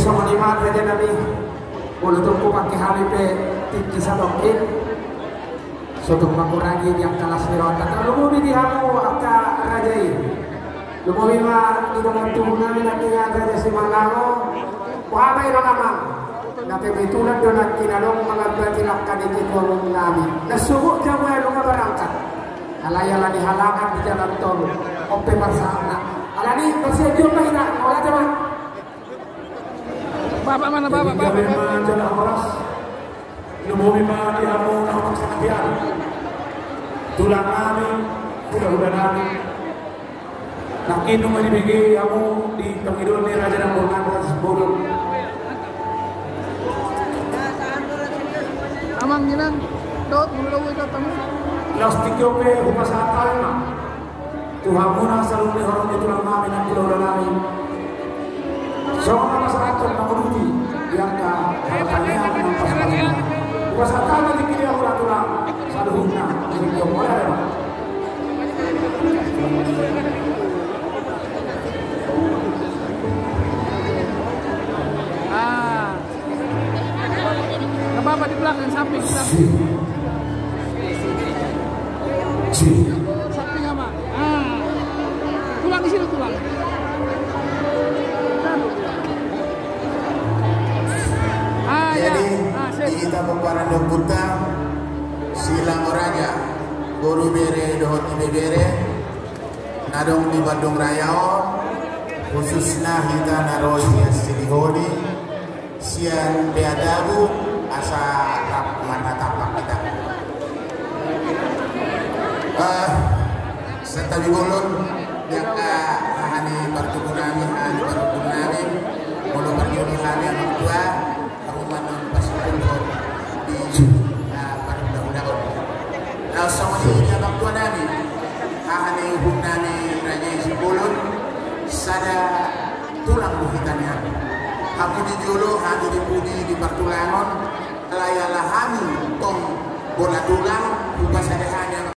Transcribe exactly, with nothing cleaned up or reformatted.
Songon i ma raja nami, molo tung hupangke hami pe tingki satongkin, so tung mangurangi di angka las ni rohanta. Tarlumobi di hamu angka raja i. Lumobi ma di dongan tubu nami nangkiningan raja Simangago. Boha ma i dongan amang? Na kebetulan do nangkin adong mangambati langka ni ketua umum nami. Na sogot jabu ae nunga barangkat. Alai ala ni halangan di jalan tol, on pe marsahatna. Alani marsianjuan ma hita, mauliate ma. Bapak mana, bapak? Jadi, bapak, gabe bapak. Ma jala horas. Lumobi ma di hamu na hupangsangapian. Tulang nami, hulahula nami. Nangkin nunga dibege hamu di pangidoan ni Raja Nambor Nandor Simbolon. Amang, inang, dohot molo dao i dohot hamu. Laos tingki on pe hupasahat hami ma tu hamuna saluhut ni horong ni tulang nami nang hulahula nami. Songon na pasahathon manguduti di angka hata tangiang nang pasahathon. Hupasahat hami ma tingki di hamuna tulang saluhutna. Jadi, mauliate ma. Ah. Nggak apa-apa, di belakang, samping, samping. Samping, Ama. Ah. Tulang di sini, tulang. Ah, ya. Jadi, ah, sip. Di hita pomparan ni ompunta, Silango Raja, boru, bere dohot ibebere na adong di Bandung Raya on, khususna hita na ro sian Sidiholi, sian Peatabu, asa rap marnatampak hita. Eh, santabi bolon, di angka haha ni partubu nami, haha ni partubu nami, molo parjolo hami amang tua, hamu ma na pasipul di, ah, parhundang-hundangon. Laos songon i di amang tua nami, haha ni uhum nami Raja i Simbolon, sada tulang do hita nian. Hamu di jolo, hami di pudi, di partulangon, alai ala hami tong bona tulang, hupasada hami